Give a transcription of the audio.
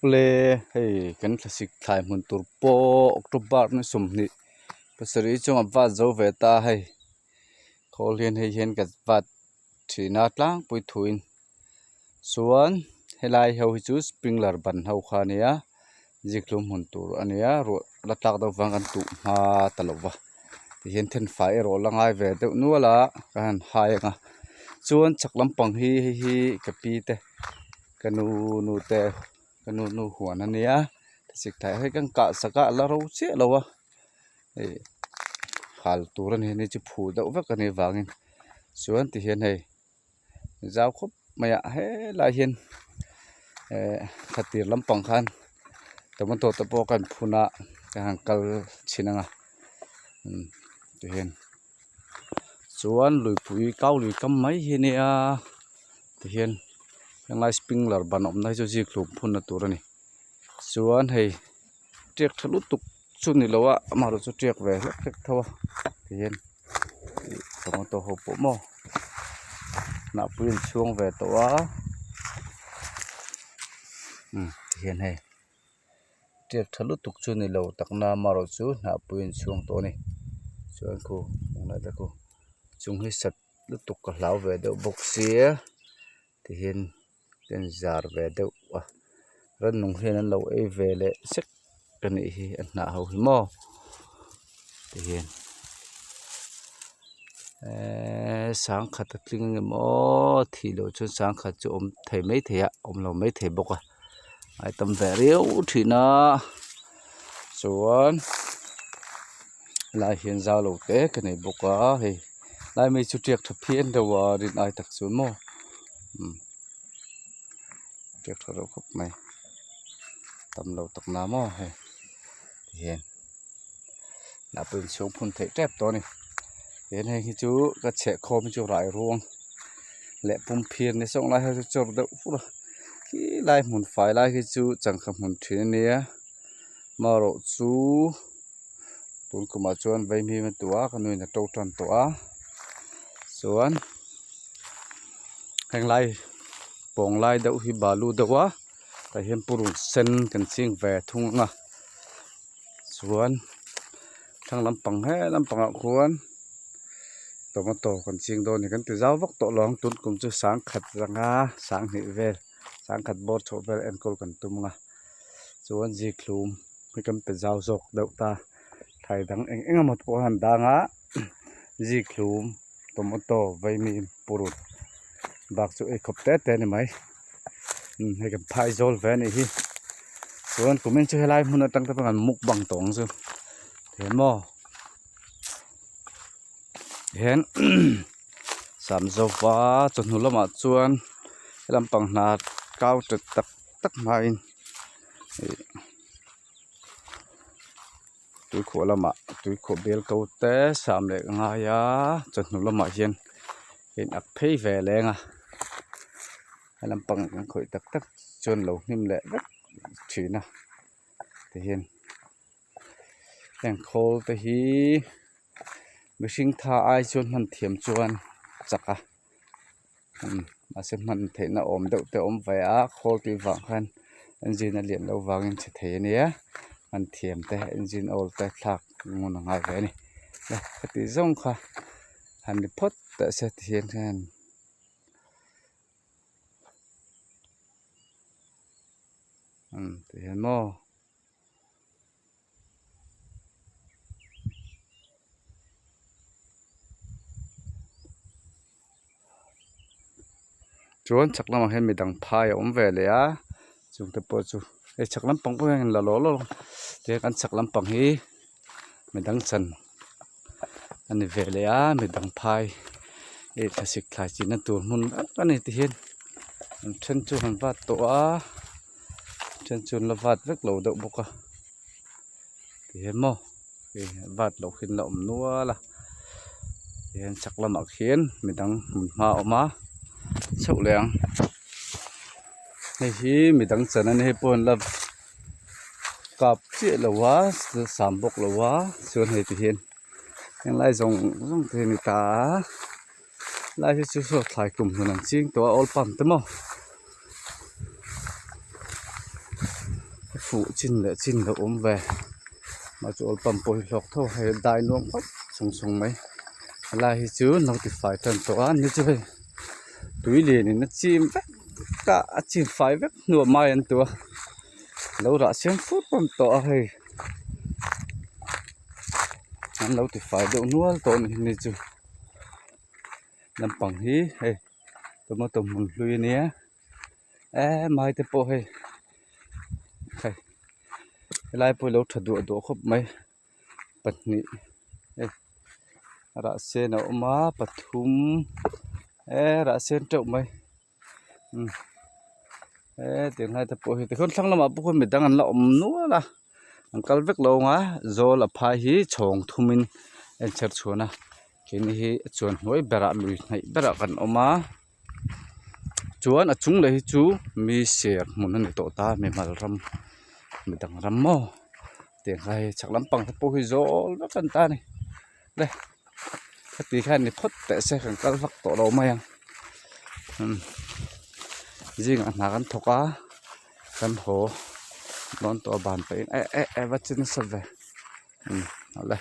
Awle hei kan thlasik thlai hmun tur pawh October ni 20 pasarih chuan a vat zo ve ta hei khawl hian hei hian ka vat thin a tlangpui thuin chuan helai ho hi chu sprinkler ban ho kha a nia zikhlum hmun tur a nia ruah la tlak deuh vang kan tuh hma ta lo va tihian thenfai erawh la ngai ve deuh nual a ka han hai ang a chuan chak lampang hi hei hi ka pi te ka nu nu te ka nu nu huan a nia thlasik thlai hi kan kah sak a a la ro chiah lo a hei hal tur a ni a ni chu phu deuh vek a nih vangin chuan tihian hei zau khawp mai a helai hian eh thla tir lampang khan tomato te pawh kan phun a ka han kal chhin ang a tihian chuan luipui kau lui kam mai hi a nia tihian helai sprinkler ban awmna hi chu zikhlum phunna tur a ni chuan hei tiak tha lutuk chu ni lo a amaherawhchu chu tiak ve hlek hlek tho a tihian ih tomato ho pawh maw hnahpui an chhuang ve tawh a umm tihian hei tiak tha lutuk chu ni lo tak na amaherawhchu hnahpui an chhuang tawh a ni chuan khu tunlai te khu chung hi sat lutuk ka hlau ve deuh bawk sia tihian a inzar ve deuh a rannung hian an lo ei ve leh sek a nih hi a hnah ho hi maw tihian eeee sangkhat a tling ang em aw thih loh chuan sangkhat chu awm thei maithei a awm lo maithei bawk a a tam ve riau thin a chuan helaiah hian zau lo te ka nei bawk a hei lai mai chu tiak tha phian deuh a rin ai tak chu maw umm tiak tha reuh khawp mai tam lo tak na maw hei tihian hnah pawh inchhung phun theih tep tawh a ni tin heng hi chu ka chheh khawm hi chu rai ruang leh pum phir ni sawng lai ho chu chawr deuh fur a khi lai hmun fai lai hi chu changkha hmun thin a nia marawh chu tun kumah chuan vaimim a tuah a ka nuin a to tan tawh a chuan heng lai pawng lai deuh hi balu deuh a tah hian purun sen kan ching ve thung ang a chuan thlang lampang he lampangah khuan tomato kan ching dawn a ni kan ti zau vak tawh lo ang tun kum chu sangkhat zanga sanghnih vel sangkhat bawr chhoh vel enkawl kan tum ang a chuan zikhlum hi kan pe zau zawk deuh ta thlai dang eng eng emaw te pawh han dang a zikhlum tomato vaimim purun bak chu ei khawp te te a ni mai hei kan phai zawl ve a nih hi chuan kumin chu helai hmun atang te pawh kan mukbang tawh ang chu he maw hian sam zova chawhnu lamah chuan lampang hna kau ṭet tak tak hmain ih tuikhuah lamah tuikhuah bel ko te sam leh ka ngai a chawhnu lamah hian in ak phei ve leng a he lampang kan khawih tak tak chuan lo hnim leh vek thin a tihian heng khawl te hi mihring tha ai chuan hman thiam chuan chak a mahse hman theihna awm deuh te a awm ve a khawl tih vang khan engine a lian loh vangin chhe thei a nia hman thiam te engine awl te thlak ngun a ngai ve a ni heti zawng kha han ni phawt teh se tihian hian tihian maw. Chuan chhak lamah hian midang phai a awm ve leh a chung te pawh chu hei chhak lampang pawh hian la law law tihian kan chhak lampang hi midang chan a ni ve leh a midang phai ih thlasik thlai chinna tur hmun vek a ni tihian an then chu an vat tawh a then chu an la vat vek lo deuh bawk a tihian maw hei vat loh hi an la awm nual a tihian chhak lamah khian midang hmun hma a awm a chhoh leh ang hei hi midang chan a ni hei pawh an la kap chiah lo a sam bawk lo a chuan hei tihian henglai zawng zawng te hi a ni ta a helai hi chu saw thlai kum hun an ching tawh a oil palm te maw. Fuh chin leh chin lo awm ve mah chu oil pump pawh hi hlawk tho hei dai nuam khawp sung sung mai helai hi chu notify tan tawh a ni chu hei tui lian in a chim vek a a chim fai vek hnuah mai an tu a lo rah siam fur pawm tawh a hei an lo tifai deuh nual tawh a ni ni chu lampang hi hei tomato hmun hlui a nia. Eee mai te pawh hei hei helai pawh hi lo tha duah duah khawp mai pahnih hei rah sen a awm a pathum eee rah sen teuh mai umm eee tiang lai te pawh hi tikhian thlang lamah pawh khuan midang an la awm nual a an kal vek lo ang a zawl a phai hi chhawng thumin a inchher chhuan a keini hi a chuan hnuai berah lui hnaih berah kan awm a. Chuan a chung leh hi chu mi ser hmun a ni tawh ta mimal ram midang ram maw tiang kha hei chhak lampang te pawh hi zawl vek an ta a ni le heti khan ni phawt teh se kan kal vak tawh lo mai ang umm zingah hna kan thawk a kan haw dawn tawh a ban pahin eh eh eh va che nasa ve umm awle.